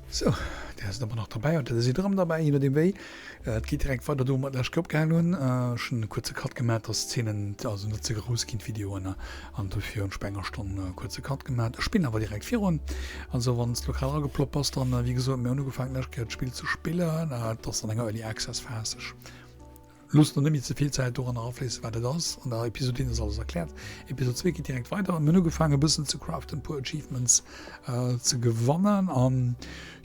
Sou, där ass ëmmer nach derbäi oder der sidd erëm derbäi, je nodeem wéi. Et geet direkt weider do, wou mer d'lescht Kéier opgehal hunn. Ech hunn e kuerze Cut gemaach, dass d'Zeenen also net ze grouss ginn, d'Videoen, an dofir hunn ech bei enger Stonn e kuerze Cut gemaach. Ech spillen awer direkt virun. Also wann s de lo grad erageploppt bass, dann, wéi gesot, mir hunn ugefaangen d'lescht Kéier d'Spill ze spillen. Et ass an enger Early Access Phas. Ech Loosst net méi ze vill Zäit doranner afléissen, wat et ass. An der Episode 1 ass alles erkläert. Episode 2 geet direkt weider. Mir hunn ugefaangen e bëssen ze craften, e puer Achievements ze gewannen an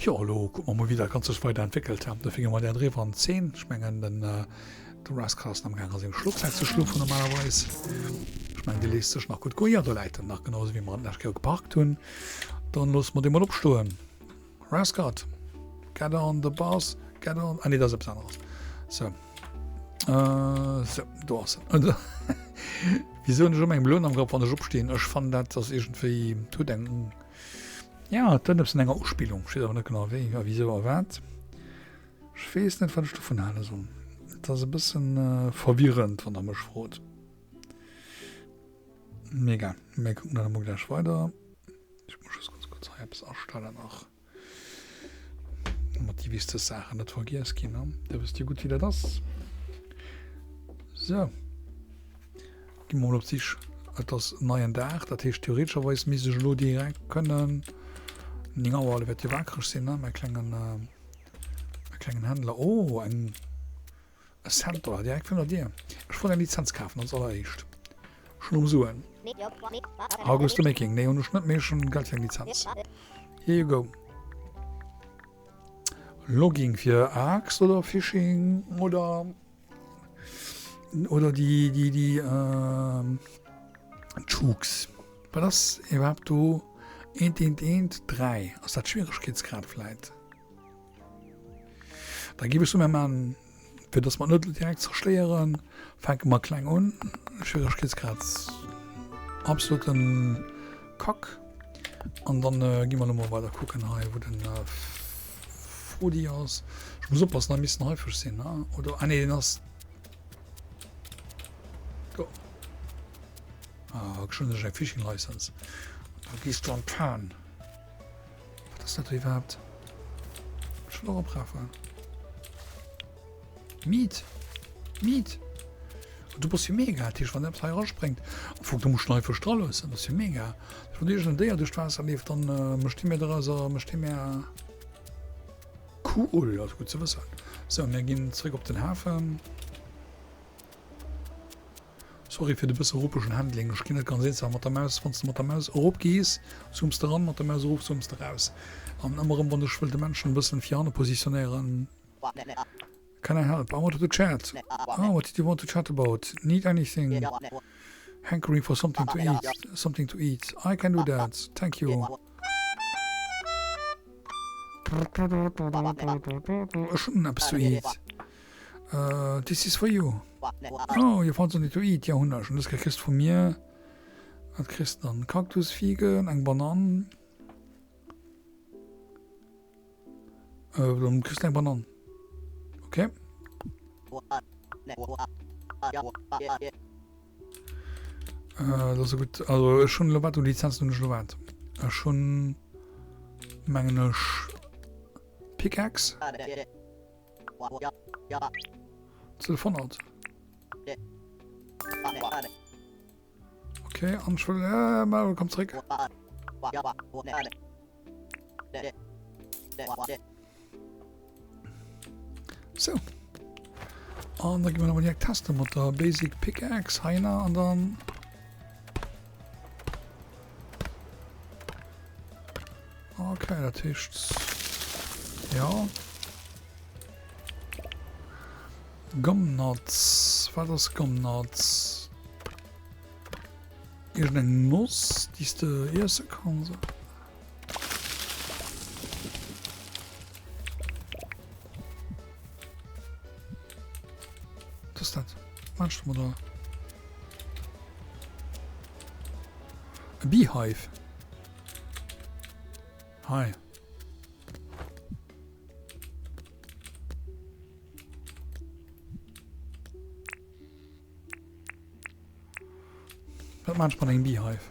jo, elo kucke mer mol wéi dat Ganzt sech weider entwéckelt. Dofir gi mer där driwwer an d'Zeen. Ech mengen den de Rask ass am gaang a sengem Schlofsak ze schlofen normalerweis. Ech mengen dee léisst sech nach gutt goen. Jo, do läit en nach, genau esou wéi mer en d'lescht Kéier geparkt hunn. Dann loosse mer dee mol opstoen. Rascott, get on the bus, get on... Ah nee, dat ass eppes aneres. So. Äh, so, do ass en. Wieso hunn ech ëmmer eng Meloun am Grapp, wann ech opstinn? Ech fannen dat ass iergendwéi, et huet eng, ja, et huet eppes vun enger Uspillung. Ech weess awer net genau wéi a wisou a wat. Ech weess net, wat ech dovun hale soll. Et ass e bëssen verwirrend, wann der mech frot. Mee egal, mir kucken dat emol gläich weider. Ech muss just ganz kurz hei eppes astellen nach. Damit déi wichtegst Saachen net vergiess ginn. Ne? Dir wësst jo gutt, wéi dat ass. So. Gi mer mol op d'Sich. Et ass en neien Dag, dat heescht theoretescherweis misst ech elo direkt kënnen 9 Auer, da wäert jo wakereg sinn, ne? Mäi klengen, äh, mäi klengen Händler. Oh, eng E Center direkt virun der Dier. Ech wollt eng Lizenz kafen als alleréischt. Ech hunn erëm Suen. How goes the making? Nee, hunn ech net, mee ech hunn Geld fir eng Lizenz. Here you go. Logging fir Aaxt oder Fishing oder oder déi déi déi ähm, Chooks. Wat ass iwwerhaapt do? Eent, eent, eent, 3. Ass dat Schwieregkeetsgrad vläit? Da gif ech soen, mir maachen, fir dass mer et net direkt zerstéieren, fänke mer kleng un. Schwieregkeetsgrad absoluten Kack. An dann gi mer elo mol weider kucken hei, wou den Frodi ass. Ech muss oppassen, hei misst en Haifësch sinn, ne? Oder, ah nee, deen ass do. Ah, ech hunn eng Fishing License. Da gees du an d'Pan. Wat ass dat do iwwerhaapt? Ech wëll och oprafen. Meat! Meat! Du bass jo mega, dat heescht wann eppes hei eraspréngt, am Fong do muss ech einfach dra loossen, dat ass jo mega. Wann iergend en Déier duerch d'Waasser leeft, dann mécht dee mir dorauser, mécht dee mir. Cool, dat ass gutt ze wëssen. Sou, mir ginn zréck op den Hafen. Sorry fir de bësse ruppegen Handling, ech ginn net ganz eens, awer mat der Maus, wanns de mat der Maus erop gees, zooms de ran, mat der Maus erof zooms de raus. An ëmmer erëm wann ech wëll de Menschen e bëssen vir hanne positionéieren. Can I help? I wanted to chat. Oh, what did you want to chat about? Need anything? Hankering for something to eat? Something to eat? I can do that. Thank you. Ech hunn eppes to eat. This is for you. Oh, you found something to eat. Ja, hunn ech. An dës Kéier kriss de vu mir, wat kriss de dann? Kaktusfigen, eng Banann. Äh, dann kriss de eng Banann. Okay. Äh, dat ass gutt. Also, ech hunn elo wat u Lizenzen hunn ech elo wat? Ech hunn, mengen ech, Pickaxe. 1200. Okay, an ech wëll... Äh, Mario, komm zréck. So. An da gi mer nochmal direkt testen mat der Basic Pickaxe heiner an dann... Okay, dat heescht... Ja. Gumnuts. Wat ass Gumnuts? Irgend eng Noss, déi s de iesse kanns. Was ass dat? Wat machst du da? E Beehive. Hi. Wat man ech mat engem Beehive?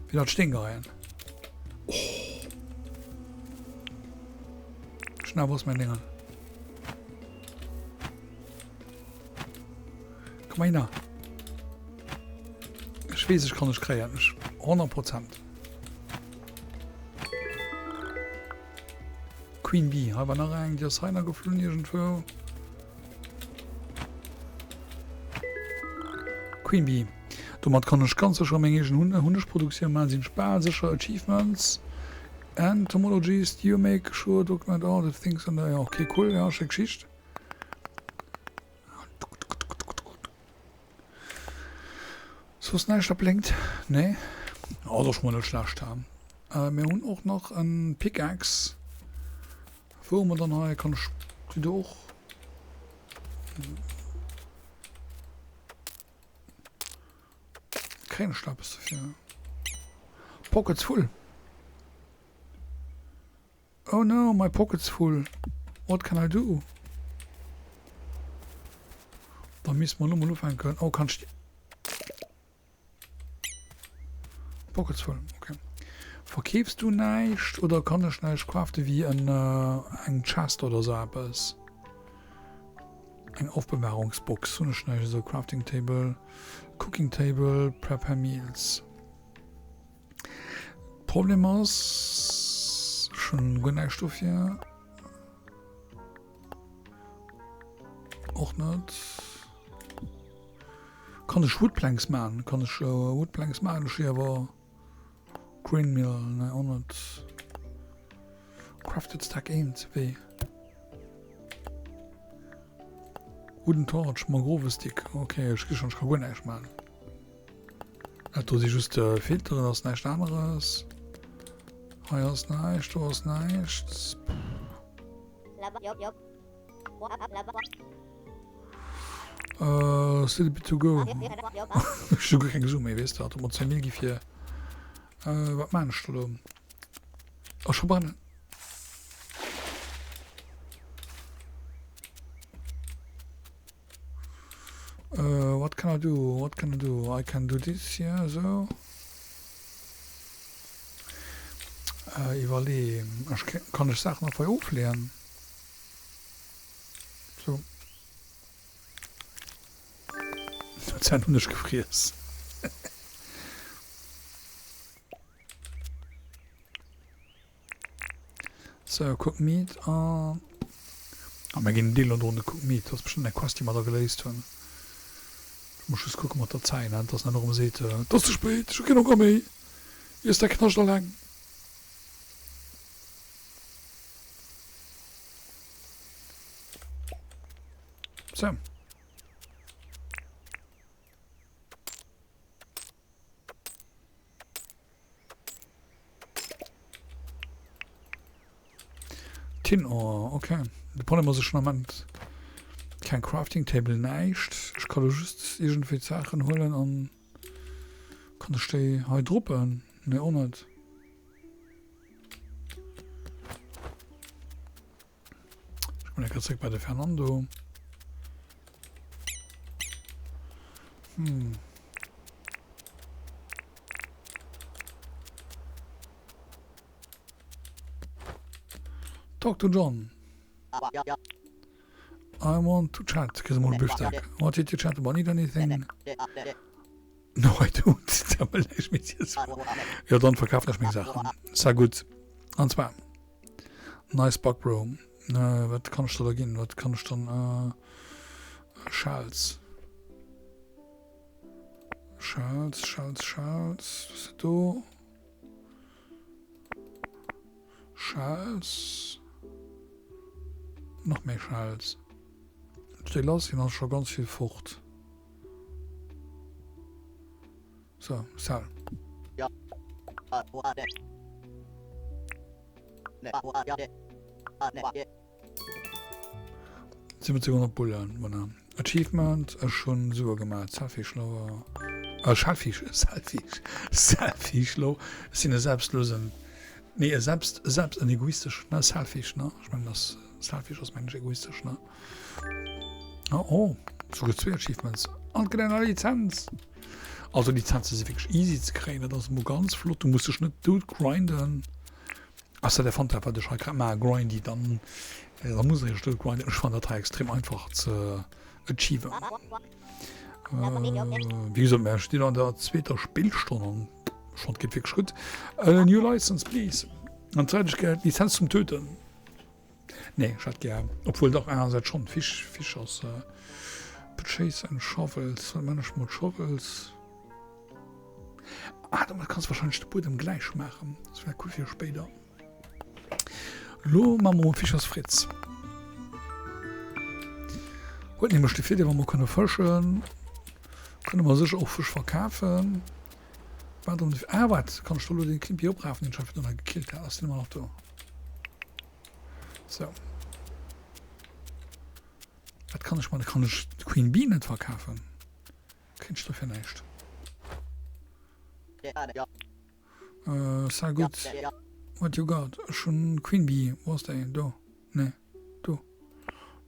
Wéi dat Steen geheien. Schnell, wo ass mäin Déngen? Komm mal hinner. Ech weess, ech kann dech kréien. Ech 100 Prozent. Queen Bee, hei war nach eng, déi ass heiner geflunn iergendwou. Queen Bee. Domat kann ech ganz sécher meng eegen Hunnegproduktioun maachen, sinn ech bal sécher. Achievements, Entomologist, you make sure document all the things on the, ja okay cool, ja schéi Geschicht. Soss näischt dat blénkt? Nee? Oh, dat ass scho mol net schlecht, ha? Mir hunn och nach en Pickaxe. Wou hu mer dann hei? Kann ech déi do och? Kréien ech da eppes dofir? Pockets full. Oh no, my pocket's full. What can I do? Da misst mer elo mol ufänken. Oh, kann ech déi. Pockets full, okay. Verkeefs du näischt oder kann ech näischt craften wéi en eng Chest oder sou eppes? Eng Aufbewahrungsbox hunn ech näischt esou. Crafting Table, Cooking Table, Prepare Meals. Problem ass, ech hunn guer näischt dofir. Och net. Kann ech Woodplanks man? Kann ech Woodplanks man? Ech hu awer Green Mill, nee och net. Crafted Stack 1, wéi? Wooden Torch, Mangrove Stick. Okay, ech gi schon, ech ka guer näischt man. Dat do si just Filteren, ass näischt aneres. Hei ass näischt, do ass näischt. Äh, still a bit to go. Ech hu guer keng Sue méi, weess de, hat mer 10 Mil gi fir. Äh, wat maan ech da lo? Oh, scho brennen. Uh, what can I do? What can I do? I can do this here, so. Uh, iwwerlee. Ech kann ech Saachen einfach ofleeën. So. D'Zänn hunn ech gefriess. So, Cook Meat an... Ah, mir ginn deen elo do an de Cook Meat. Dat ass bestëmmt eng Quest, déi mer da geléist hunn. Ech muss just kucke mat der Zäit, net dass en dann erëm seet, Et ass ze spéit, ech hu keen Honger méi, iess däi Knascht alleng. So. Tin Ore, okay. De Problem ass, ech hunn am Ament keng Crafting Table, näischt. Ech ka lo just iergendwéi d'Saachen huelen an kann ech déi hei droppen? Nee, och net. Ech goen eng Kéier zréck bei de Fernando. Hm. Talk to John. I want to chat. Kriss emol e Büftek. What did you chat about? Need anything? No, I don't. Da wëll näischt méi z'iessen. Jo, dann verkafen ech meng Saachen. Sehr gutt. An zwar. Nice Bug Bro. Äh, wat kann ech der da ginn? Wat kann ech dann äh, Shells. Shells, Shells, Shells. Was ist do? Shells. Nach méi Shells. Déi lass sinn ass scho ganz vill fort. So, sell. Siwwenzeghonnert Bullen, voilà. Achievement, ech hunn Sue gemaach. Selfish Lover. Äh, Shellfish, Selfish, Selfish Lover. Ech sinn e selbstlosen, nee, e selbst, selbst, en egoistesch, ne, selfish, ne? Ech mengen, dass selfish ass, mengen ech, egoistesch, ne? Oh, oh, souguer zwee Achievements. An et gëtt eng nei Lizenz. Also Lizenze si wierklech easy ze kréien, dat ass emol ganz flott. Du muss dech net dout grinden. Ass dat, Dir fannt dat wat ech hei grad maachen grindy, dann da muss der iech do grinden. Ech fannen dat hei extrem einfach ze achieven. Wéi gesot, mir stinn an der zweeter Spillstonn an ech fannen et geet wierklech gutt. New license please. An zwar hätt ech gär d'Lizenz zum Töten. Nee, ech hätt gär, obwuel dach einersäits schonn, Fisch, Fisch ass Purchase and Shovels, wat man ech mat Shovels? Ah, domat kanns wahrscheinlech de Buedem gläich maachen. Dat wär cool fir spéider. Lo maache mer mol Fischers Fritz. Huet nämlech de Virdeel, wa mer kënne fëschen, kënne mer sécher och Fësch verkafen. Wat um, ah, wat, kann ech do lo den Klimpi oprafen, deen ech einfach do nach gekillt hat? Ass deen ëmmer nach do? So. Wat kann ech man? Kann ech d'Queen Bee net verkafen? Kréint ech dofir näischt. Äh, sell goods. What you got? Ech hunn Queen Bee. Wou ass déi? Do. Nee, do.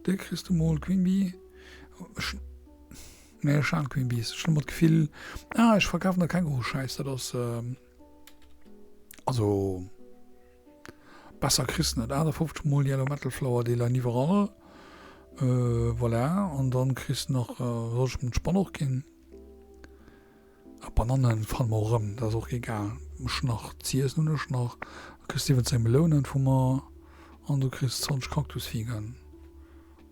Déi kriss du mol, Queen Bee. Ech, nee, ech han Queen Bees. Ech hunn ëmmer d'Gefill, ah, ech verkafen der Känguru-Schäiss. Dat ass, ähm, also. Besser kriss net. 58 mol Yellow Metal Flower, déi leien iwwerall. Voilà, an dann kriss nach, soll ech dem d'Spann och ginn? A Banannen fanne mer och erëm, dat ass och egal. Ech nach z'iessen hunn ech nach. Du kriss 17 Melounen vu mer an du kriss 20 Kaktusfigen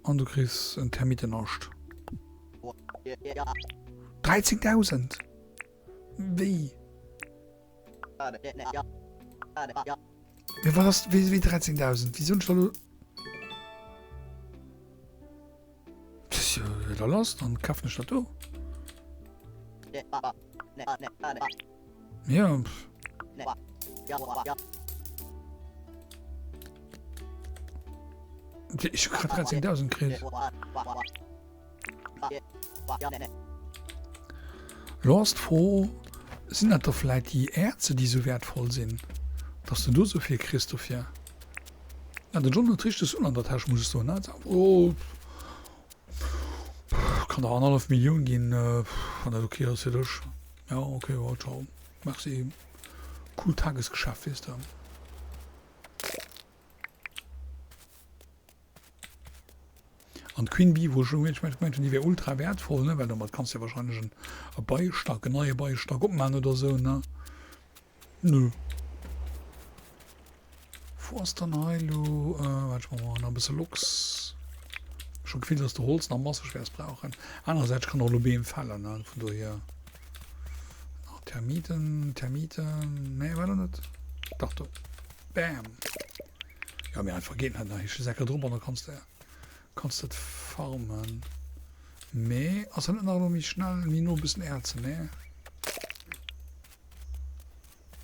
an du kriss en Termitenascht. 13.000! Wéi? Mee wat ass, wéi, wéi 13.000? Wéi soll ech da lo. Dat ass jo da lass, dann kafen ech dat do. Ja, pff. Ech hu grad 13.000 kritt. Lo ass d'Fro, sinn dat da vläit déi Äerze déi esou wäertvoll sinn, dass de do esou vill kriss dofir? Ja, den John huet richteg Suen an der Täsch, muss ech soen. Oh, kann der annerhallef Millioun ginn, wann dat ok ass fir dech. Ja, ok, jo, ciao, merci. Cool Tagesgeschäft, weess de. An d'Queen Bee, wou ech elo gemengt hunn, déi wär ultra wäertvoll, ne, well domat kanns de jo wahrscheinlech en e Beiestack, en neie Beiestack opman oder esou, ne? Nö. Wou ass dann hei elo, waart, ech maache mol nach e bësse Lox. Ech hunn d'Gefill, dass de Holz nach masseg wäers brauchen. Anerersäits, ech kann och elo Beem fällen, ne, vun dohier. Nach Termiten, Termiten, nee, war do net? Dach, do. Bam! Ja, mee einfach geet net, ne? Heescht de Säckel drop an da kanns de kanns de et farmen. Mee ass dat net nach elo méi schnell, méi no e bëssen Äerzen, nee?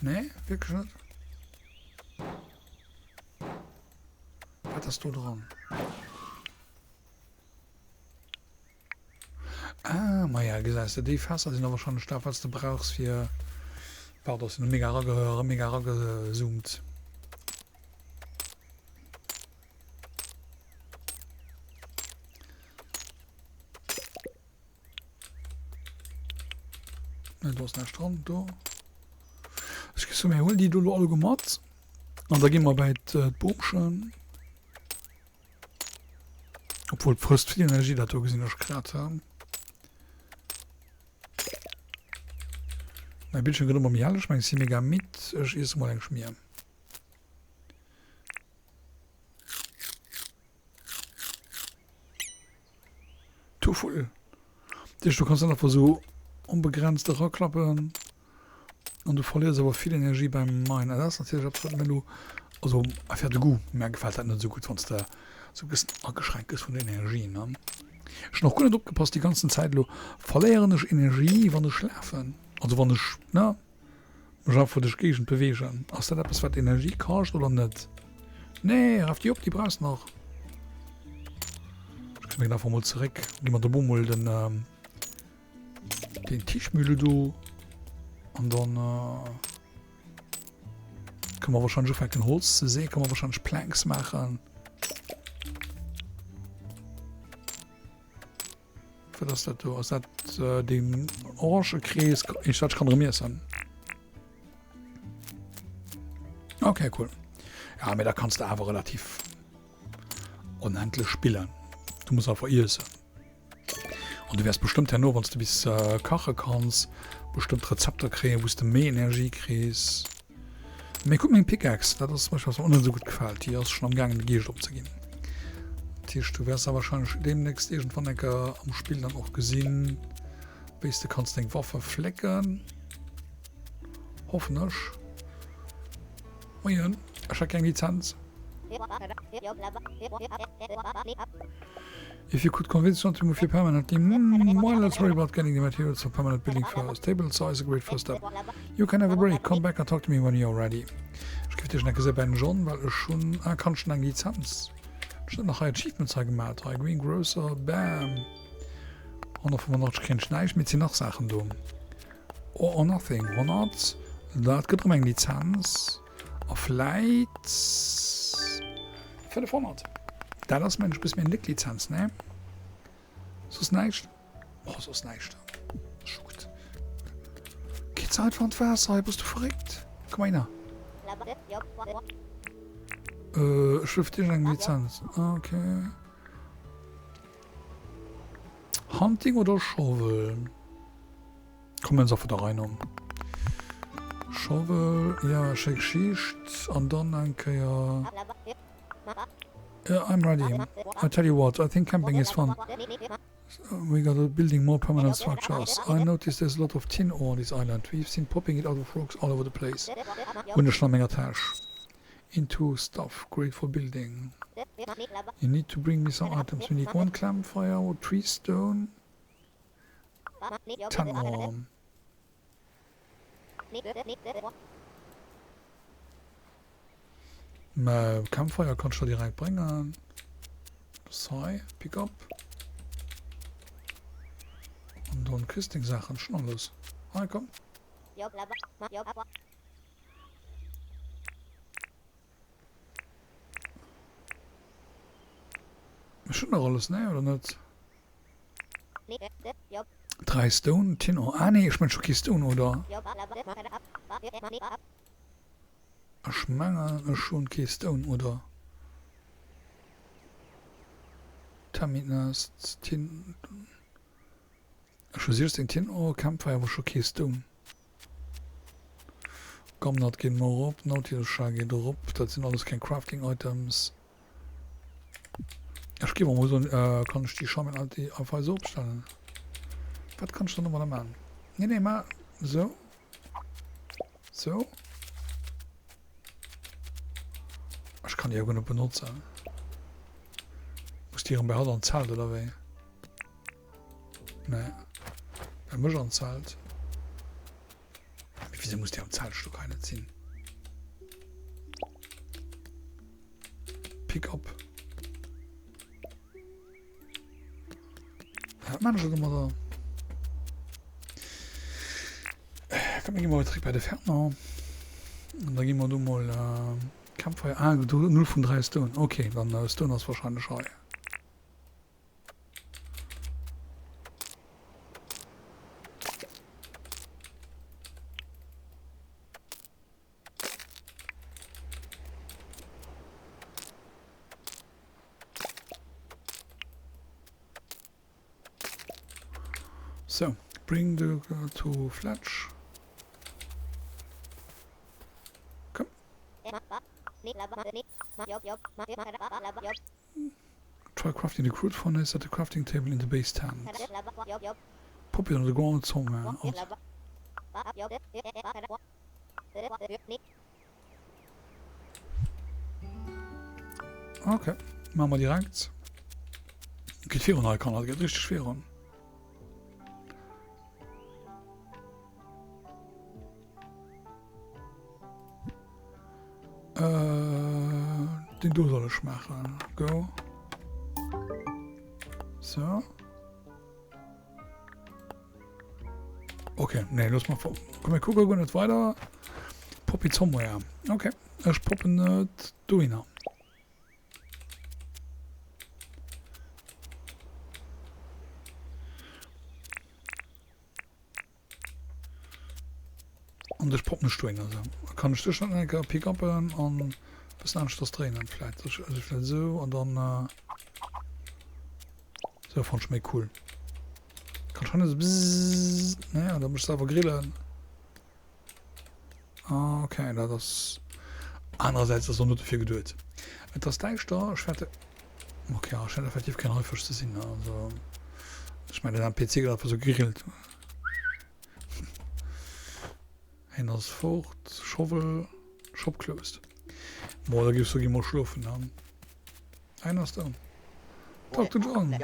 Nee, wierklech net? Wat ass do dran? Ah, maja, gesäis de, déi Fässer sinn da wahrscheinlech dat, wat s de brauchs fir. Pardon, sinn mega erage, mega eragezoomt. Ne, do ass näischt dran, do. Ech géif soen, mir huelen déi do elo alleguer mat an da gi mer bäi d'Boomchen. Obwohl frësst vill Energie dat do gesinn ech grad. Mein Bildschirm gëtt ëmmer méi hell, ech mengen ech si mega midd. Ech iesse mol eng Schmier. Too full. Dich, du kanns net einfach sou onbegrenzt eraklappen an du verléiers awer vill Energie beim Minen. Dat ass natierlech eppes, wat mir elo, also affaire de goût, mär gefält dat net esou gutt, wann s de sou e bëssen ageschränkt gëss vun der Energie, ne? Ech hunn och guer net opgepasst déi ganzen Zäit elo. Verléieren ech Energie, wann ech schlafen? Also wann ech, ne? Mech einfach duerch d'Géigend beweegen. Ass dat eppes wat Energie kascht oder net? Nee, raf déi op, déi brauchs nach. Ech ginn einfach mol zeréck. Gi mer de Bo mol den ähm, den Tischmühle do. An dann äh, kann man wahrscheinlich ufänken Holz ze sehen, kann man wahrscheinlich Planks machen. Wat ass dat do? Ass dat äh, den orange Krees? Ich dat kann erëm iessen. Okay, cool. Ja, mee da kanns de awer relativ onendlech spillen. Du muss einfach iessen. An du wäers bestëmmt herno, wann s de bis kache kanns, bestëmmt Rezepter kréien, wou s de méi Energie kriss. Mee kuck meng Pickaxe, dat ass zum Beispill was mer och net esou gutt gefält, déi ass schonn am gaangen de Geescht opzeginn. Dat heescht du wäers da wahrscheinlech deemnächst iergendwann eng Kéier am Spill dann och gesinn, wéi s de kanns deng Waffe flécken. Hoffen ech. Moien, ech hätt gär eng Lizenz. If you could convince John to move here permanently, hmm, well, let's worry about getting the materials for permanent building first. Table saw is a great first step. You can have a break. Come back and talk to me when you're ready. Ech géif dech nach gesi beim John, well ech hunn... Ah, kann schon eng Lizenz. Ech hunn nach hei Achievements hei gemaat. Hei, Green Grocer, bam. 185 kréien ech näischt, mee et sinn nach Saachen do. All or nothing, 100. Dat gëtt erëm eng Lizenz. A vläit 500. Dat ass mengen ech bis meng déck Lizenz, ne? Soss näischt? Oh, soss näischt. Scho gutt. Geet se einfach an d'Waasser? Hei, bass du verréckt? Komm mal hinner. Äh, ech wëll fir dech eng Lizenz. Okay. Hunting oder Shovel? Kommen uns einfach da rein um. Shovel, ja, schéi Geschicht. An dann eng Kéier. Yeah, I'm ready. I tell you what, I think camping is fun. We got a building more permanent structures. I noticed there's a lot of tin ore on this island. We've seen popping it out of rocks all over the place. Hunn ech an menger Täsch. Into stuff, great for building. You need to bring me some items. We need one campfire or tree stone. Tenor. Mä Campfire kannst du direkt bréngen. Das hei, pick up. An dann kriss deng Saachen schon alles. Hei, komm. Ech hunn nach alles, ne, oder net? 3 Stone, Tin Ore. Ah nee, ech mengen ech hu kee Stone, oder? Ech mengen ech hunn kee Stone, oder? Termite Nest, Tin. Ech hu 16 Tin Ore, Campfire, awer ech hu kee Stone. Gumnut geet mol erop, Nautilus Shell geet erop, dat sinn alles keng Crafting Items. Ech gi mol soen, kann ech déi Scheiben all déi einfach esou opstellen? Wat kann ech dann domadder man? Nee, nee, ma sou. Sou. Ech kann déi jo guer net benotzen. Muss déi erëm bei hatt an d'Zelt oder wéi? Nee. Bei mech an d'Zelt. Mee wieso muss déi am Zelt stoen? Kann net sinn. Pick up. Wat man ech domadder? Komm, mir gi mol zréck bei de Fernand. An da gi mer do mol Campfire. Ah, 0 vun 3 Stone. Okay, dann Stone ass wahrscheinlech hei. So, bring the girl to Fletch. Komm. Try crafting the crude furnace at the crafting table in the base tent. Pop it on the ground somewhere. Okay, machen wir direkt. Geht virun hei, Kanner, geht richtig virun. Äh, den do soll ech maachen. Go. So. Okay, nee, los mal vor. Komm, wir gucken gar nicht weiter. Poppy somewhere. Okay, ich poppen net do hin. An dech poppen ech dohinner. Sou. Kann ech dech net eng Kéier pick-uppen an. Bëssen aneschters dréinen vläit. Also vläit esou an dann esou fannt ech méi cool. Kann schon esou bzzz, ne, an da mech selwer grillen. Ah, okay, dat ass anerersäits ass och net dofir geduet. Et ass däischter, ech fäerte okay, ja, schéngt effektiv keen Haifësch ze sinn, also ech mengen den NPC gëtt einfach sou gegrillt. Hien ass fort. Shovel. Shop closed. Boah, da gehst du geh mal schlofen. Ne? Einer ist da. Talk to John.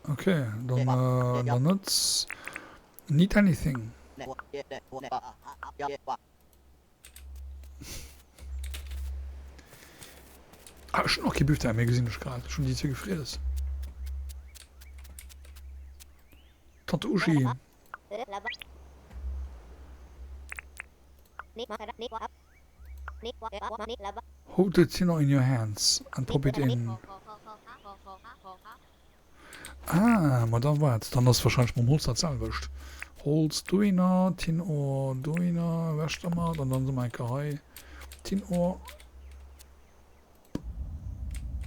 Okay, dann, äh, dann net. Need anything. Ah, ech hunn och kee Bulletin méi, gesinn ech grad. Ech hunn déi zwee gefriess. Tante Uschi. Hold the tin in your hands and pop it in. Ah, ma da waart, dann ass wahrscheinlech mam Holz dat selwecht. Holz dohinner, Tin Ore dohinner, ewech dermat, an dann si mer eng Kéier hei, Tin Ore.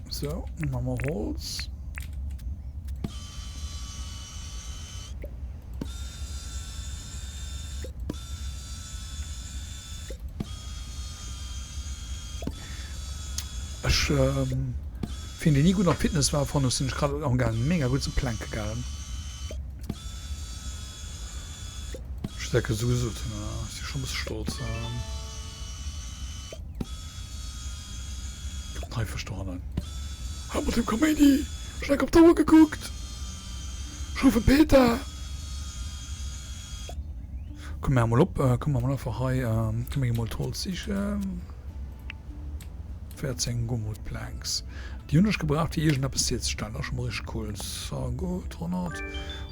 Sou, dann hu mer Holz. Ech fir een deen ni gutt am Fitness war fannen ech sinn ech grad am gaang mega gutt ze planken gell. Ech hunn dat esou gesot ech si scho bësse stolz. Kommt hei fësch dohannen. Hei mat dem Kaméidi! Ech hunn enk op d'Auer gekuckt. Ech ruffen d'Peter. Komm mir emol op, komm mer emol einfach hei, komm mir gi mol d'Holz sichen. 14 Gumwood Planks. Déi hunn ech gebraucht fir iergendeppes hierzestellen. Dat ass scho mol richteg cool. So gutt, 100,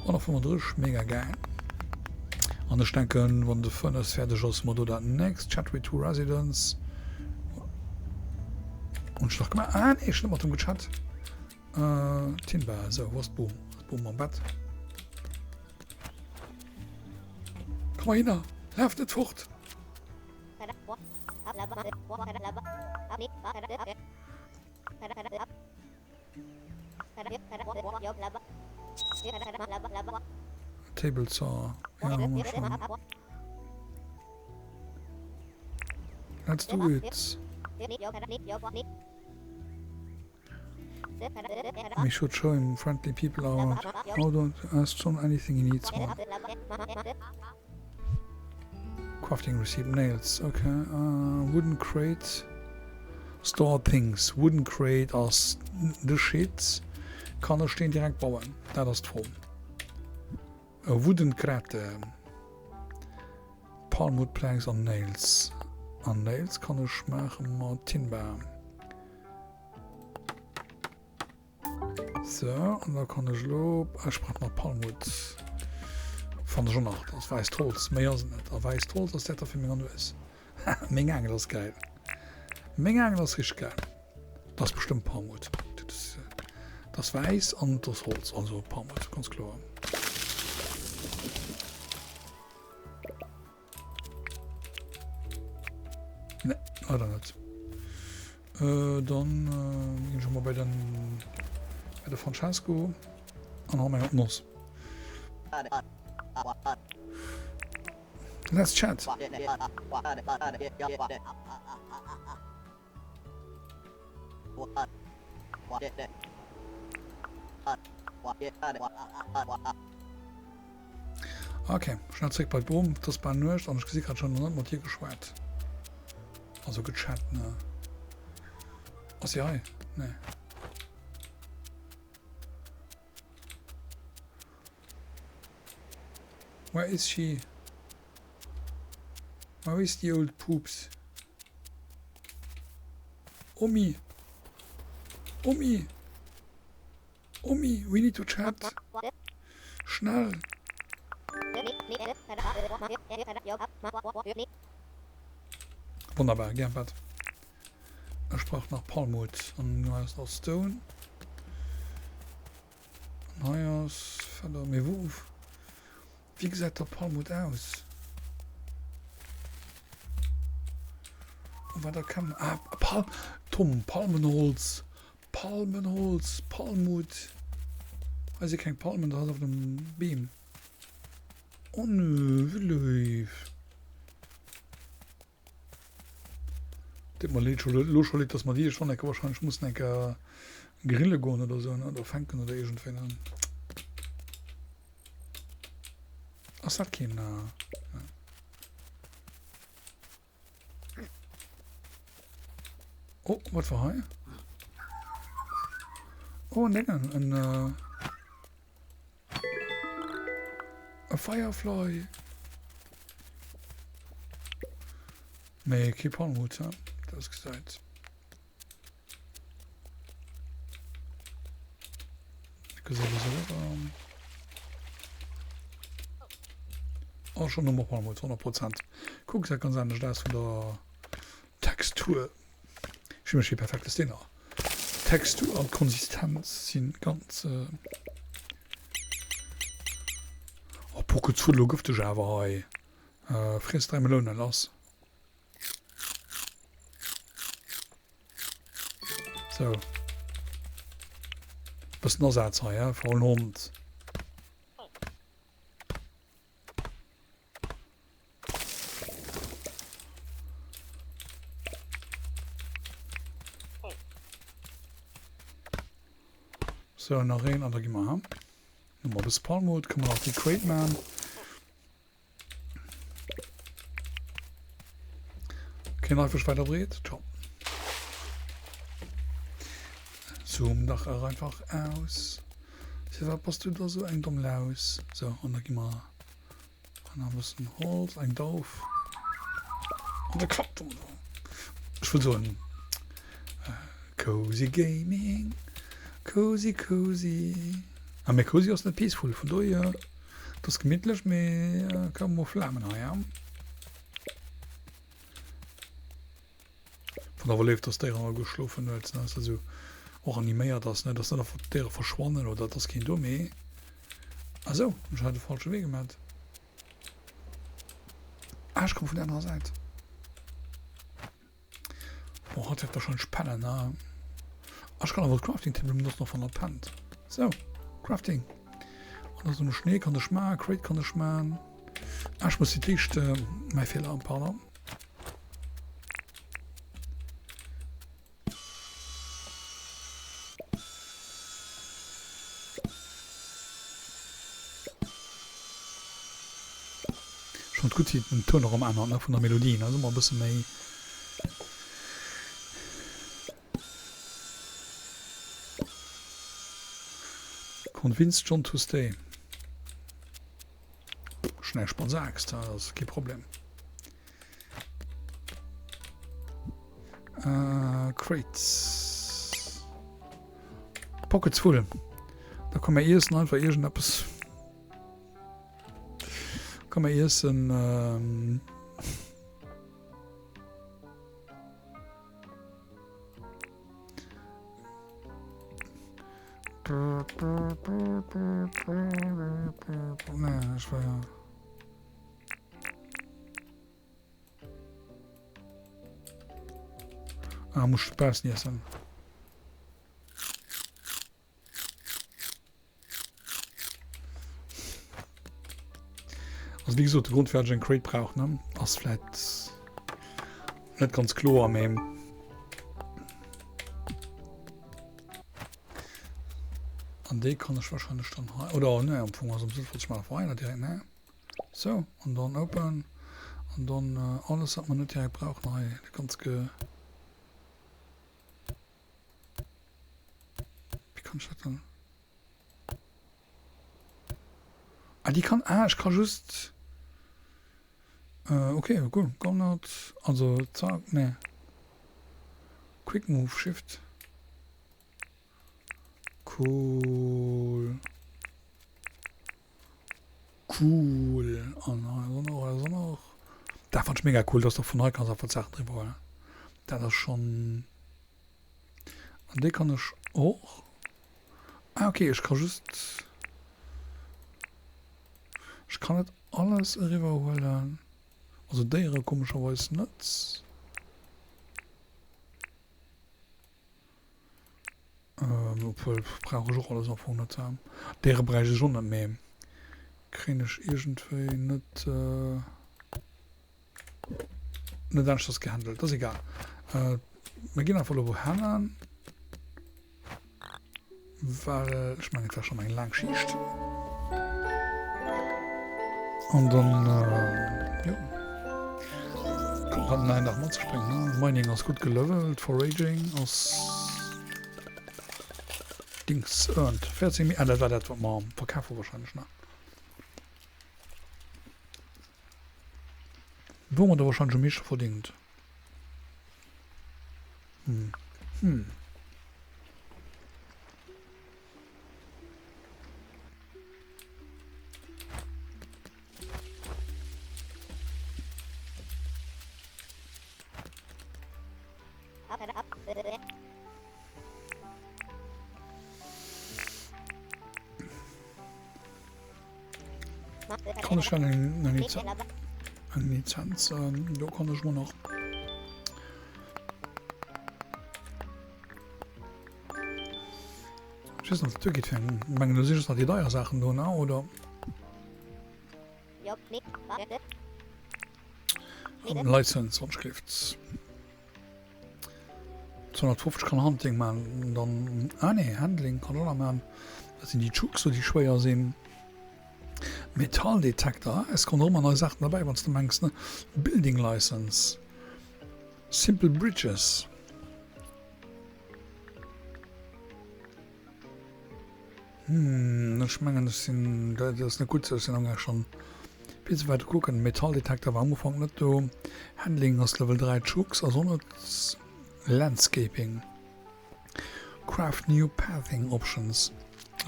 135, mega gäil. An ech denken, wann de Furnace fäerdeg ass, mer do dat nächst. Chat with two residents. Hunn ech nach gemaach? Ah nee, ech hunn net mat dem gechat. Äh, Timber, sou, wou ass d'Boom? Ass d'Boom am Bett? Komm mal hinner, laf net fort! Table Saw, ja, hu mer schon. Let's do it! We should show him friendly people are how don't ask John anything he needs one. Crafting recipe nails okay uh, wooden crate store things wooden crate ass de shit kann ech den direkt bauen dat ass d'Fro A wooden crate palmwood planks an nails an nails kann ech maache mat timber So, an da kann ech lo, ech brauch nach Palmwood. Fand ech och nach, dat ass wäisst Holz, méi ass et net. A wäisst Holz ass dat da fir meng Nues. Meng Aangel ass geil. Meng Aangel ass richteg geil. Dat ass bestëmmt Palmwood. Dat ass, dat ass wäiss an dat ass Holz, also Palmwood, ganz kloer. Ne, leider net. Äh, dann äh, ginn ech mol bei den bei de Francesco an hau meng op d'Noss. Let's chat. Ok, schnell zréck bei d'Bom, et ass bal Nuecht an ech gesi grad, ech hunn nach net mat hir geschwat. Also gechat, ne? Ass si hei? Nee. Where is she? Where is the old poops? Omi! Omi! Omi, we need to chat! Schnell! Wonnerbar, gär Bett. Ech brauch nach Palmwood an hei ass nach Stone. An hei ass. Feather, mee wou, wéi gesäit da Palmwood aus? U wat erkennen, ah, Pal, Tom, Palmenholz, Palmenholz, Palmwood. Hei si keng Palmen, dat ass auf dem Beem. Oh nö, wéi léif. Deet mer leed, elo scho leed, dass mer déi schonn enke wahrscheinlech mussen enke grille goen oder sou, ne, oder fänken oder iergendwéi, ne. Ass dat keen, ne. Oh, wat war hei? Oh, en Déngen, en, E Firefly! Mee kee Palmhut, he? Dat gesäit. Gesäit esou aus. Oh, schon nochmal Palmhut, 100 Prozent. Kuck, gesäit ganz anescht aus vun der Textur. Ech hu mech fir perfektes Dinner. D'Textur an d'Konsistenz sinn ganz. Oh Pockets Food, elo gëfteg awer hei. Friess 3 Melounen, lass. Sou. Bëssen Asaz hei, he, faulen Hond. Sou, nach een an da gi mer, ha? Hu mer e bësse Palmwood, kënne mer nach déi Crate man. Keen einfach weider breet. Ciao. Zoom dach och einfach aus. Firwat bass du da sou eng domm Laus? Sou, an da gi mer An nach e bëssen Holz, eng Dauf. An de Kapp. Ech wëll soen, Cozy Gaming, cozy cozy. Ah, mee cozy ass net peaceful, vun dohier, et ass gemittlech, mee Camouflamen hei, ja. Wann awer léif, dass d'Déieren all geschlofen huet, ne, dass dat esou och animéiert ass, ne, dass net einfach d'Déiere verschwannen oder et ass keen do méi. Ah sou, ech hat de falsche Wee gemat. Ah, ech komm vun der anerer Säit. Bon, hatt wäert wahrscheinlech pennen, ne? Ah, ech kann awer d'Crafting Table benotzen, och wann hatt pennt. Sou, Crafting. An da sou Schnéi kann ech maachen, Crate kann ech maachen. Ah, ech muss fir d'éischt, mäi Feeler, pardon. Schon gutt wéi den Toun och erëm ännert ne vun der Melodie ne, ass ëmmer e bësse méi. Convince John to stay. Schnell Spansaaxt, dat ass kee Problem. Äh, Crates. Pockets full. Da komm mer iessen einfach irgendeppes. Komm mer iessen. Ähm Nee, ech war ja. Ah, muss ich baussen iessen. Also wéi gesot, de Grond firwat ech eng Crate brauch, ne, ass vläit net ganz kloer, mee an déi kann ech wahrscheinlech dann hei, oder ne, am Fong ass am sënnvollsten, ech maachen einfach hei direkt, ne? Sou, an dann open, an dann alles wat mer net direkt brauchen hei, dat ganz ge. Wéi kann ech dat dann? Ah, déi kann, ah, ech ka just, äh, okay, cool, Gonert, also, zack, nee. Quick Move, Shift. Cool. Cool. An hei ass och nach, hei ass och nach. Dat fand ech mega cool, dass du vun hei kanns einfach d'Saachen driwwer huelen. Dat ass schon. An déi kann ech och. Ah, okay, ech ka just. kann net alles eriwwer huelen. Also Déiere komescherweis net. Obwuel brauch ech och alles am Fong net. Déiere bräicht ech och net, mee kréien ech iergendwéi net net aneschters gehandelt. Ass egal. Mir ginn einfach elo wouhennen. Well ech mengen et war schonn eng laang Schicht. An dann jo kommt dann en Dag mat ze spréngen. Ne? Mining ass gutt gelevelt, Foraging ass Dings earned 14 Mi ah, dat war dat wat mer verkaf hu wahrscheinlech ne? Wou mer da wahrscheinlech am meeschte verdingt. Hm. Hm. Kann ech dann eng, eng Lizenz, eng Lizenz ähm, do kann ech mol nach. Ich weiß nicht, geht fir eng, ich mengen, do si just nach déi deier Saachen do, ne, oder? License, wann ech gelift. 250 kann Hunting man, dann, ah nee, Handling kann och nach man. Dat sinn déi Chucks, déi schwéier sinn. Metalldetektor, es kommen och ëmmer nei Saachen derbäi, wann s de mengs, ne? Building License, Simple Bridges. Hm, ech mengen ech sinn, dat ass net gutt, ech sinn amgaang schonn vill ze wäit kucken. Metalldetektor war am Ufank net do. Handling ass Level 3, Chooks ass och net. Landscaping, Craft new pathing options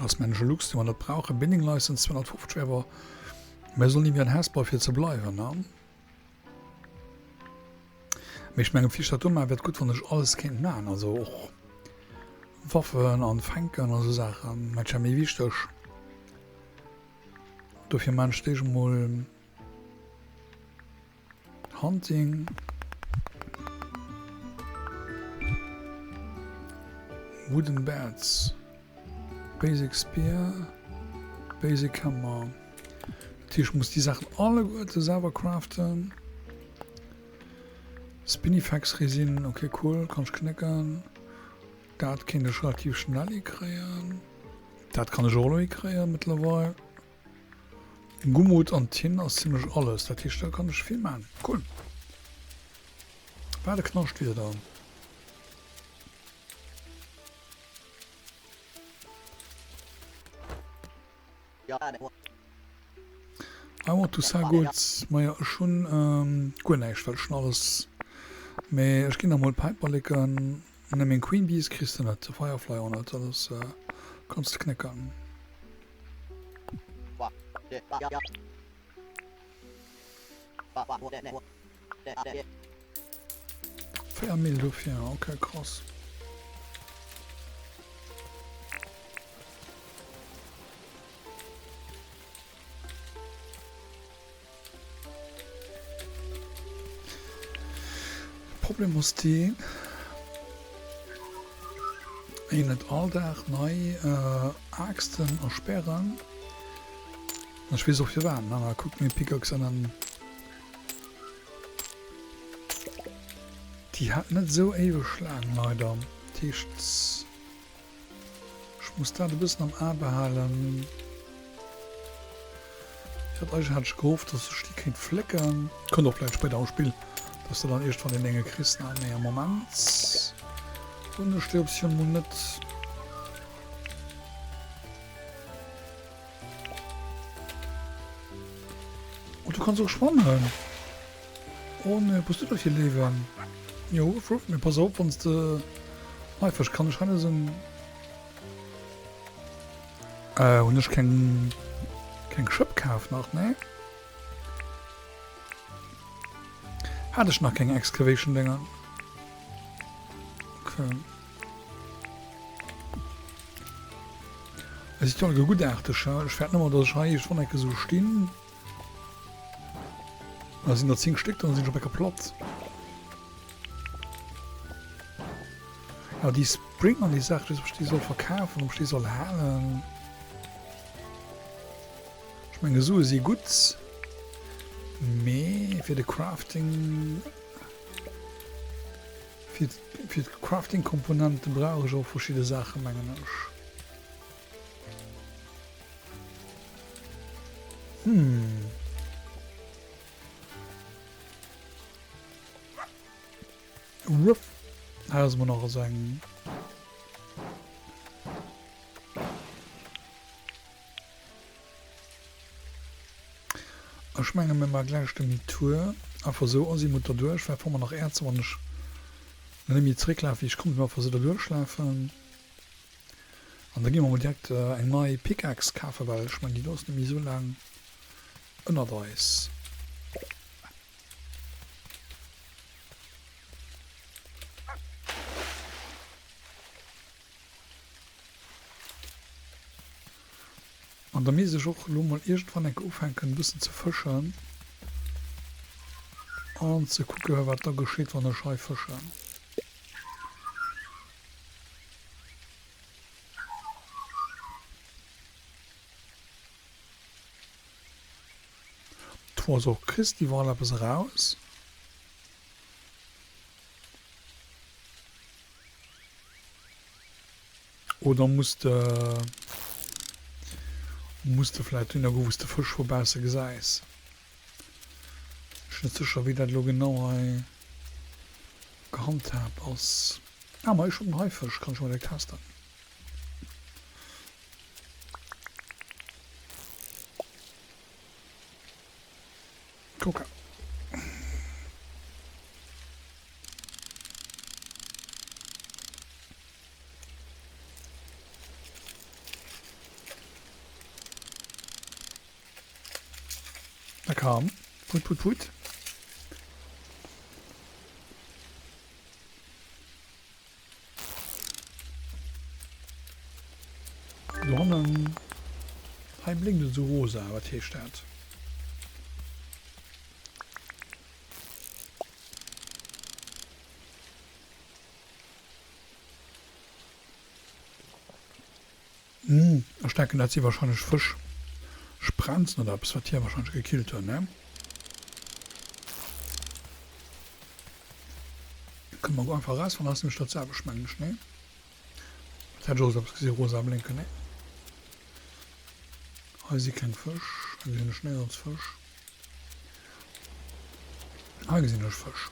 ass mengen ech e Luxe dee mer net brauchen. Building License 250 wär awer, mir sollen iwwer en Haus bauen fir ze bleiwen, ne? Mee ech mengen fir ech dat do maachen, wär et gutt wann ech alles kéint maachen, also och Waffen an fänken a sou Saachen, mä et wär méi wichteg. Dofir maan ech d'éischt emol Hunting. Wooden Beds. Basic Spear. Basic Hammer. Dat heescht, ech muss déi Saachen alleguerte selwer craften. Spinifex Resin, okay cool, kann ech knécken. Dat kéint ech relativ schnell hikréien. Dat kann ech och elo hikréien mëttlerweil. Gummut an Tinn ass zimlech alles, dat heescht da kann ech vill man. Cool. Wat e Knascht wieder. I want to sell goods. Majo ech hunn guer näischt well ech hunn alles. Mee ech ginn der mol Päiperleken. Ne meng Queen Bees kriss de net, de Firefly och net, dat ass kanns de knécken. 4 Mil dofir, ok krass. Problem ass deen, een net all Dag nei Aaxten a Spären. Ech weess och firwat, ne? Kuck mir Pickaxe an déi hat net esou éiweg laang leider. Dat heescht. Ech muss dat e bëssen am A behalen. Ech hat eigentlech hat ech gehofft, dass ech déi kéint flécken. Kënnt och vläicht spéider am Spill, dass de dann iergendwann deen enge kriss. Na, mee am Moment hunn ech déi Optioun mol net. Oh, du kanns och schwammen. Oh nee, bass du dat fir Léiwen? Jo, ruff, ruff, mee pass op, wann s de Haifësch kann ech hei net esou. Äh, hunn ech keng keng Schëpp kaf nach, nee? Hat ech nach keng Excavation Dinger? Okay. Et sieht jo alleguer guttaarteg, ech fäert nëmmer, dass ech hei iergendwann enke sou stinn. Da sinn der 10 Stéck, dann sinn ech op enker platt. Ja, déi Spring an déi Saach, ech weess net, ob ech déi soll verkafen, ob ech déi soll halen. Ech menge Sue si gutt, mee fir de Crafting, fir d'Crafting-Komponente brauch ech och verschidde Saachen, mengen ech. Hm. Ruff. Hei ass emol nach esou eng. Ech menge mir maache gläich Demi-tour. Einfach esou azimut derduerch. Vläicht fanne mer nach Äerzer, wann ech net méi zerécklafe wéi ech komm sinn. Einfach esou derduerch lafen. An da gi mer mol direkt eng nei Pickaxe kafen, well ech mengen déi do ass net méi esou laang ënnert eis. An da misst ech och elo mol iergendwann enke ufänken e bëssen ze fëschen an ze kucke wat da geschitt wann ech hei fëschen. Do ass och kriss iwwerall eppes eraus. Oder muss de muss de vläit dohinner goen, wou s de Fësch vu bausse gesäis. Ech sinn net sécher, wéi dat elo genau hei gehandhaabt ass. Ah, ma ech hunn den Haifësch, kann ech mol direkt testen. Kucke. Na komm. Put, put, put. Do hannen. Hei blénkt et esou rosa. Wat heescht dat? Hm, ech denken dat si wahrscheinlech Fësch Sprenzen oder eppes wat hie wahrscheinlech gekillt huet, ne? Kënne mer einfach erausfannen, ass nämlech dat selwecht mengen ech, ne? Dat hätt ech och esou eppes gesi rosa blénken, ne? Hei si keng Fësch, hei gesinn ech néierens Fësch. Hei gesinn ech Fësch.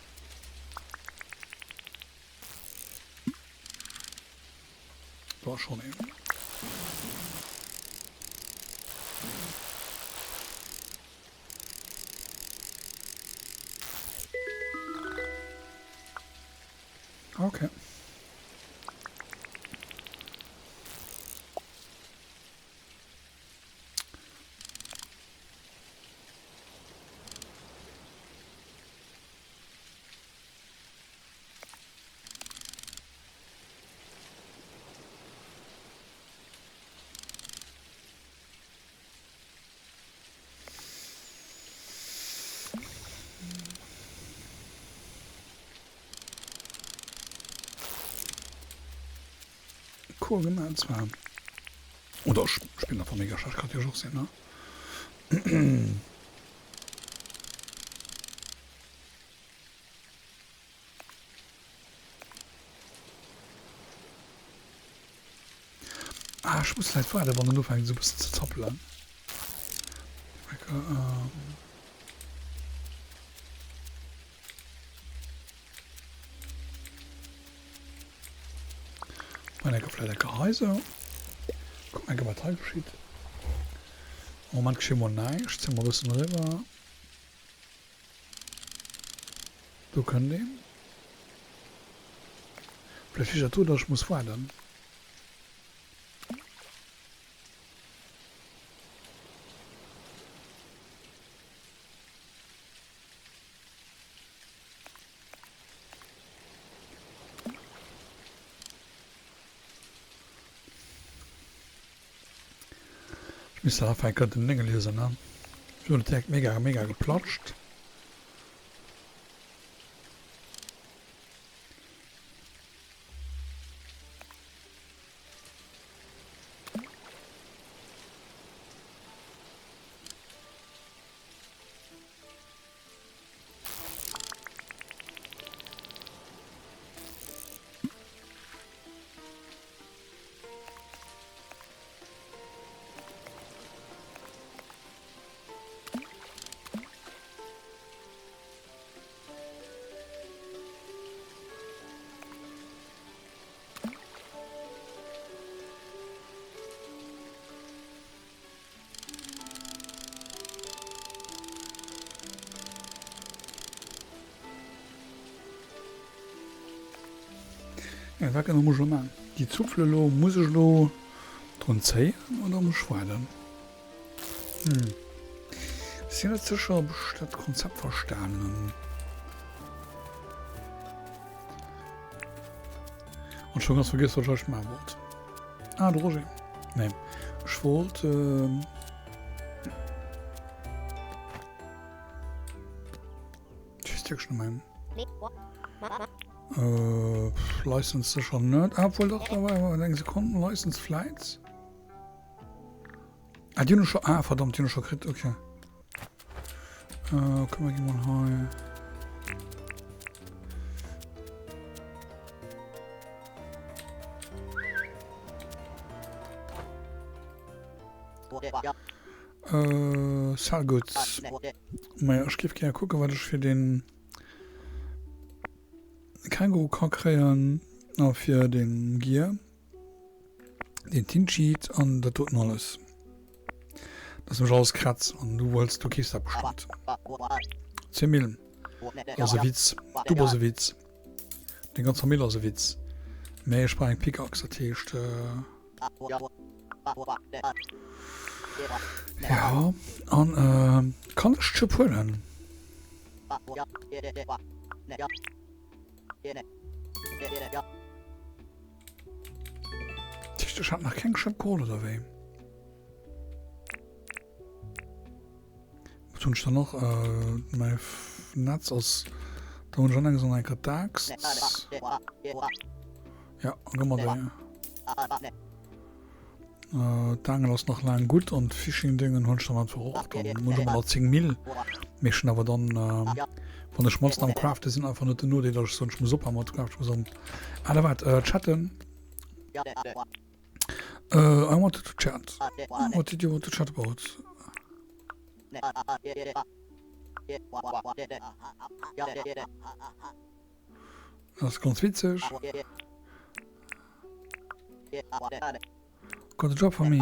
Do ass schonn een. Okay. Cool gemaach zwar. Oder ech spillen einfach mega schlecht, kann natierlech och sinn, ne? Ah, ech muss vläit waarden, wann en ufänkt esou e bëssen ze zappelen. Mein enker vläit enker hei esou. Kucken enker wat hei geschitt. Am Moment geschitt mol näischt. Zéie mer e bëssen eriwwer. Do kënnt een. Vläicht liicht dat do, datt ech muss waarden. Ech misst dann einfach eng Kéier den Dénge liesen, ne? Ech hunn et direkt mega, mega geplatscht. Ja, wat genau muss ech elo maachen? Déi Zupfel elo, muss ech elo drun zéien oder muss ech waarden? Hm. Ech sinn net sécher, ob ech dat Konzept verstanen hunn. An ech hu ganz vergiess, wat ech eigentlech maache wollt. Ah, de Roger. Nee, ech wollt... Äh Ich weiß wirklich nicht mehr. Äh, License sicher net. Ah, obwohl doch, da war eng Sekunde. License Flights. Ah, die hun schon. Ah, verdammt, die hun schon gekriegt. Okay. Äh, okay, wir gehen mal hei. Äh, sell goods. Maja, ech géif gär kucken, wat ech fir den Känguru ka kréien a fir den Gear, den Tin Sheet an dat doten alles. Dat ass nämlech alles Kratz an du wëlls, du keefs dat bestëmmt. 10 Mille. Dat ass e Witz. Du bass e Witz. Deng ganz Famill ass e Witz. Mä ech brauch eng Pickaxe, dat heescht. Ja, an äh, kann ech d'Schëpp huelen? Tisch, ech hat nach keng Schëpp geholl, oder wéi? Was hunn ech da nach? Äh, mäi Netz ass... Da hunn ech an enges an enker d'Axt. Ja, gëmm mer déi. Äh, d'Aangel ass nach laang gutt an d'Fishing-Dingen hunn ech dann einfach och. Dann hunn ech ëmmer nach 10 Mille. Mee ech hunn awer dann, äh, wann ech matzen am Crafte sinn, einfach net den Nodeel, dass ech soen, ech muss ophören mat Craften, ech muss an... Ah, da waart, äh, chatten. Äh, I wanted to chat. What did you want to chat about? Dat ass ganz witzeg. Got a job for me.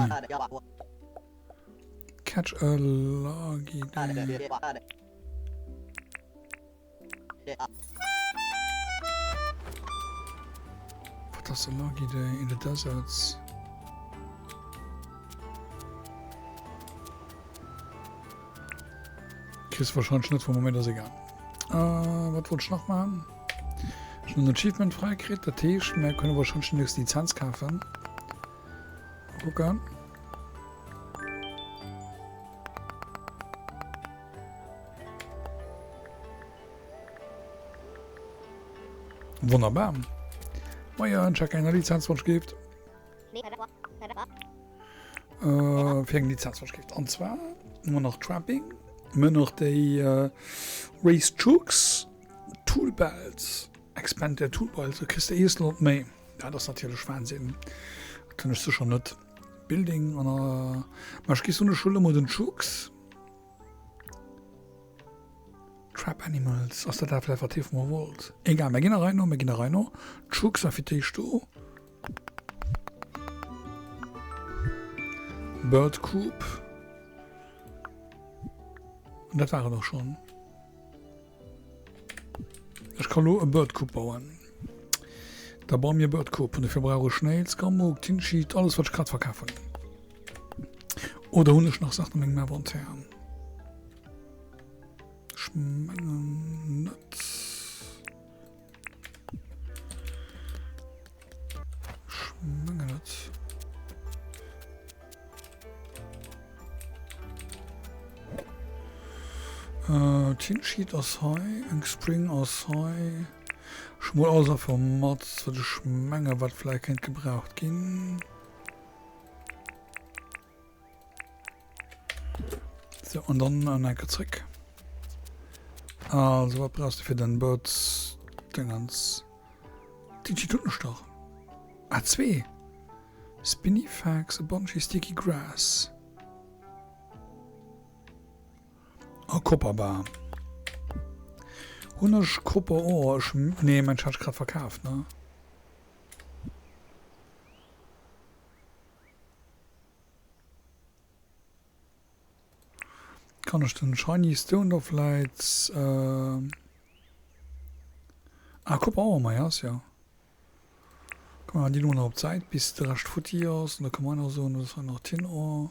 Catch a loggy day. Wat ass a loggy day in the deserts? Kriss wahrscheinlech net vum Moment, ass egal. Äh, wat wollt ech nach maachen? Ech hunn en Achievement freikritt, dat heescht, mir kënne wahrscheinlech déi nächst Lizenz kafen. Mal kucken. Wonnerbar. Moien, check eng Lizenz, wann ech Äh, fir eng Lizenz verschrift. An zwar hu mer nach Trapping, mir hunn nach déi äh, Race Chooks, Toolbelts, Expand der Toolbelt, da kriss de ee Slot méi. Dat ass natierlech Wahnsinn. Dat hunn ech sécher net. Building an äh, ma ech gi soen, ech huele mol den Chooks. Trap Animals, ass dat dat vläicht wat hie vu mer wollt? Egal, mir ginn a Rei no, mir ginn a Rei no. Chooks war fir d'éischt do. Bird Coop. An dat war et och schonn. Ech kann lo e Bird Coop bauen. Da baue mir e Bird Coop. An dofir brauch ech Nails, Gammook, Tin Sheet, alles wat ech grad verkaf hunn. Oder hunn ech nach Saachen an mengem Inventaire? Ech mengen net. Ech mengen net. Äh, Tin Sheet ass hei, Ink Spring ass hei. Ech mol alles einfach mat, wat ech menge wat vläicht kéint gebraucht ginn. So, an dann an enke zréck. Also, wat brauchst du fir den Birds Dingens? Digi tut nech dach. Ah, zwee. Spinifex, a bunchy sticky grass. A Copper Bar. Hunn ech Copper Ore? Ech, nee, mein hat ech grad verkaaft, ne? Kann ech den Shiny Stone do vläit äh Ah Copper Ore, ma jo, ass jo. Komm, mir maachen déi elo nach op d'Säit, bis de Rescht futti ass. An da kënne mer hei nach soen, dat ass hei nach Tin Ore.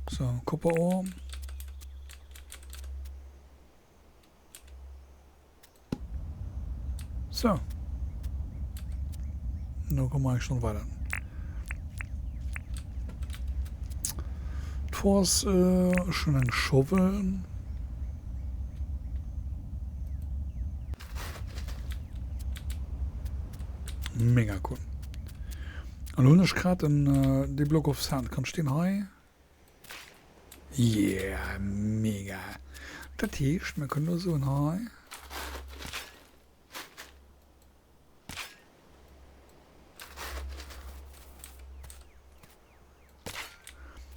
So, Copper Ore. So. Da komme mer eigentlich schon weiter. D'Fro ass, äh, schon eng Shovel. Mega cool. An hunn ech grad en äh, de Block of Sand. Kann ech deen hei? Yeah, mega. Dat heescht, mir kënnen elo soen hei.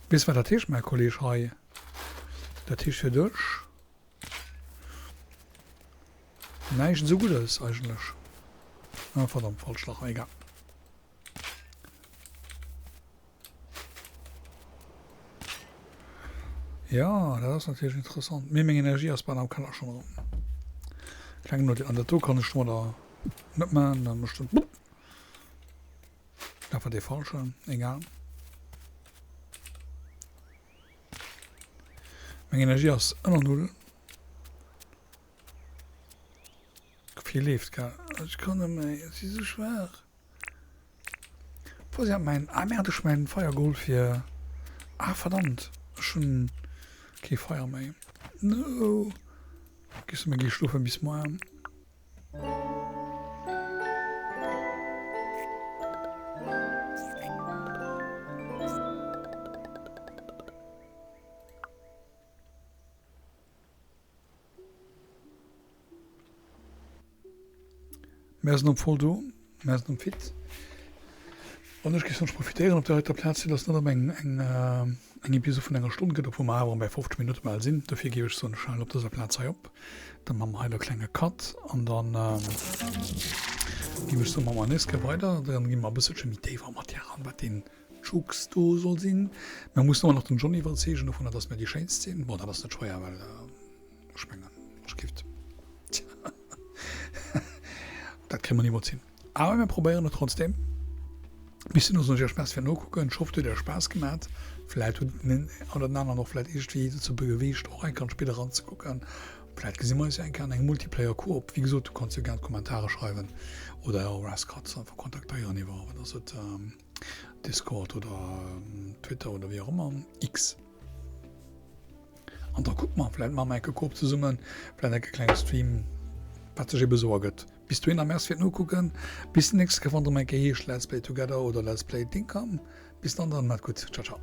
Weess wat dat heescht, mäi Kolleg hei? Dat heescht fir dech näischt esou Guddes eigentlech. Ah, verdammt, falscht Lach, egal. Ja, dat ass natierlech interessant. Mee meng Energie ass bal am Keller schonn erëm. Kleng Note, an dat do kann ech domadder net maachen, da mécht en bupp. Dat war dee falschen, egal. Meng Energie ass ënner Null. D'Gefill leeft, gell? Ech kann net méi, ech si sou schwaach. Wo ass mäin, ah merde, ech hu mäin Feier geholl fir, ah verdammt, ech hunn kee Feier méi. No, gehst du mir gi schlofen, bis moar. Mär sinn op voll do, mär sinn op fit. An ech géif soen, ech profitéieren op där heiter Plaz, fir dass net op eng eng eng Episode vun enger Stonn gëtt, obwuel mer awer erëm bei 50 Minutte bal sinn. Dofir géif ech soen, ech halen op dëser Plaz hei op. Da maache mer hei e klenge Cut an dann géif ech soen, maache mer nächst Kéier weider. Dann gi mer e bësselche méi déif an d'Matière eran, wat deen Jux do soll sinn. Mer mussen ëmmer nach den John iwwerzeegen dovunner, dass mer déi schéinst sinn. Bon, dat ass net schwéier, well ech mengen, ech giff dat kréie mer nimools hin. Awer mir probéieren et trotzdem. Bis hin soen ech iech Merci fir d'Nokucken. Ech hoff, et huet iech Spaass gemat. Vläit huet den een oder den aneren och vläit iergendwéi dozou beweegt, och eng Kéier an d'Spill eranzekucken. Vläit gesi mer eis jo eng Kéier an engem Multiplayer Coop. Wéi gesot, du kanns jo gär an d'Kommentare schreiwen oder Rascatz einfach kontaktéieren iwwer, wat ass et, Discord oder Twitter oder wéi och ëmmer, X. An da kucke mer, vläit maache mer enke Coop zesummen, vläit enke klenge Stream, wat sech ebe sou ergëtt. Bis dohinner, Merci fir d'Nokucken. Bis déi nächst Kéier, wann et erëm eng Kéier heescht Let's Play Together oder Let's Play Dinkham. Bis dann dann, maat gutt. Ciao, ciao.